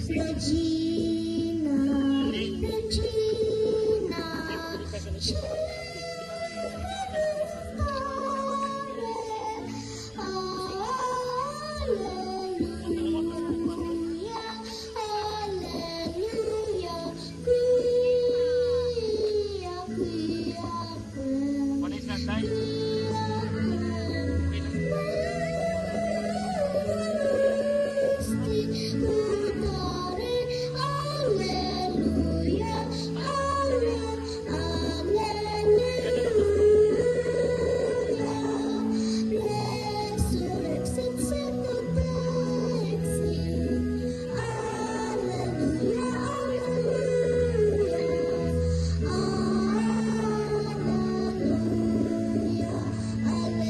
Regina, Regina, Alleluia, Alleluia, quia, quia, What is that time? Alleluia, Alleluia, Resurrexit sepultaxit. Alleluia, Alleluia, Alleluia,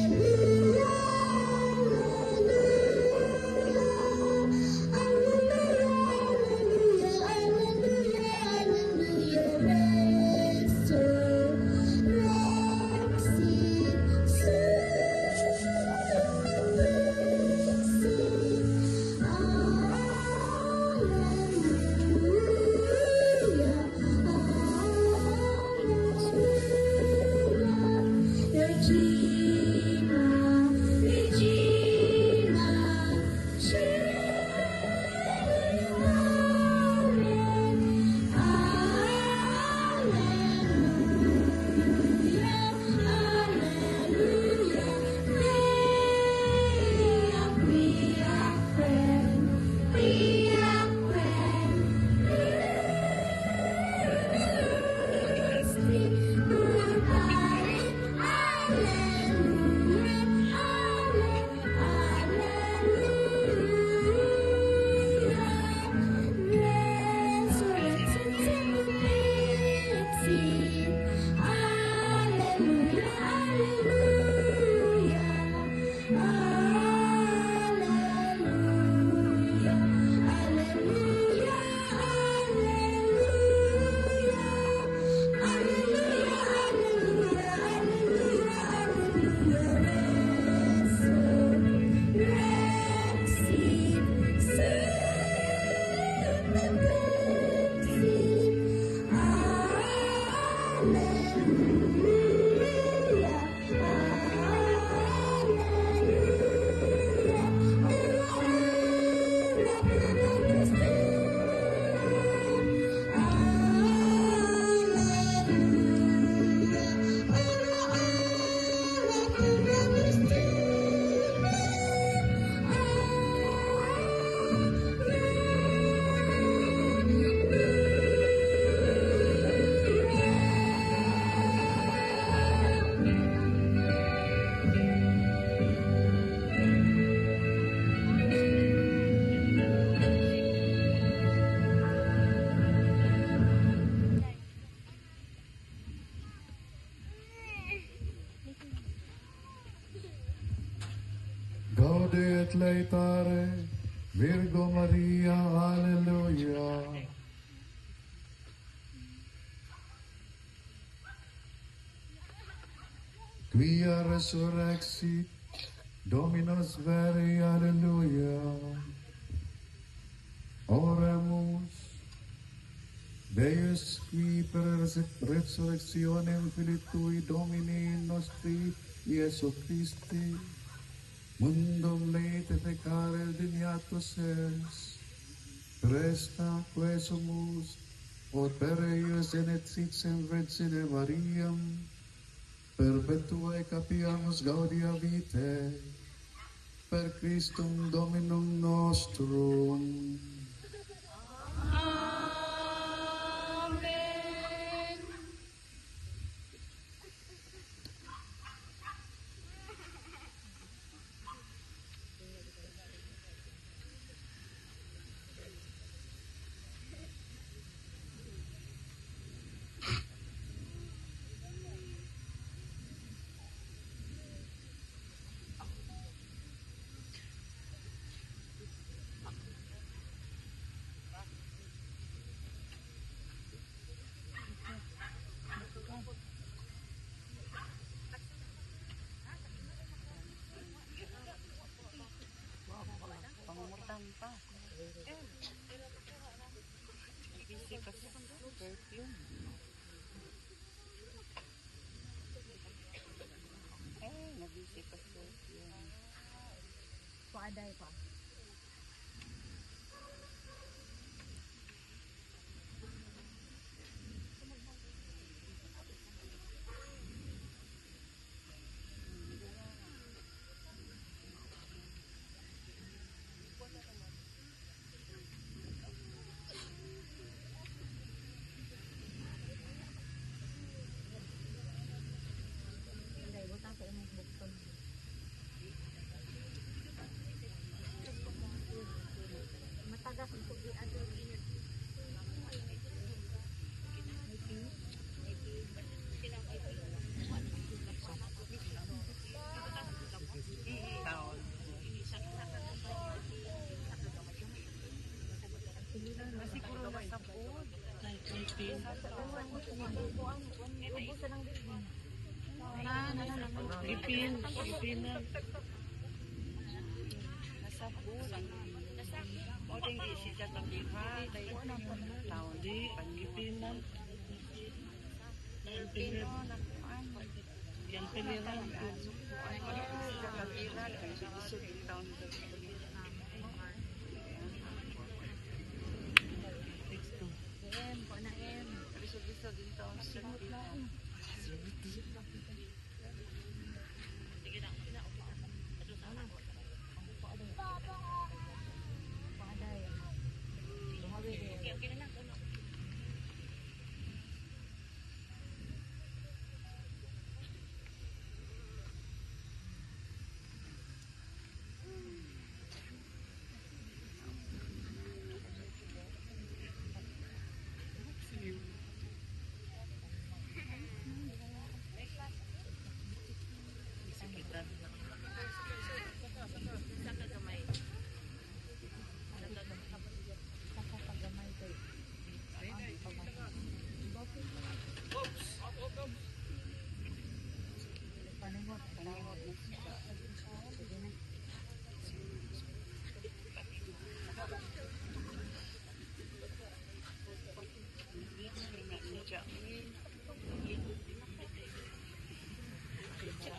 Alleluia, Alleluia, Alleluia, Resurrexit sepultaxit. Alleluia, Alleluia, Regina, Regina, Alleluia, Alleluia, quia, quia, quem, quia, quem, Christi, pare, Alleluia, Alleluia, Resurrexit sepultaxit. Alleluia, Alleluia, Alleluia, Alleluia, Alleluia, Alleluia, Alleluia, Alleluia, Alleluia, Resurrexit sepultaxit. Alleluia, Alleluia, Gaude et laetare, Virgo Maria, Alleluia. Quia resurrexit, Dominus veri, Alleluia. Oremus. Deus qui per resurrectionem Filii Tui Domini nostri Iesu Christi, mundum laetificare dignatus es, presta quesumus, ut per eius genetricem Virgine Mariam, perpetuae capiamus gaudia vitae, per Christum Dominum nostrum. Amen. Kuaday pa. Inday, butang sa imong bukton. Matagas ang tubig ato. May tea? May tea. Taon. Siguro na sa food. Ubusan ng building. Ipin. Ipin na. Nasa food. O di siya tabihan. Taon di. Ipin na. Ipin na. Yan piliran. M, kuha na M. Kuaday. Buhawi din. Saka pagamay kay. Ang pamay. Panimot. Panimot. Sige na.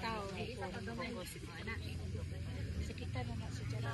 Tao, isa pa gamay. Ana. Sakitan na na si Jara.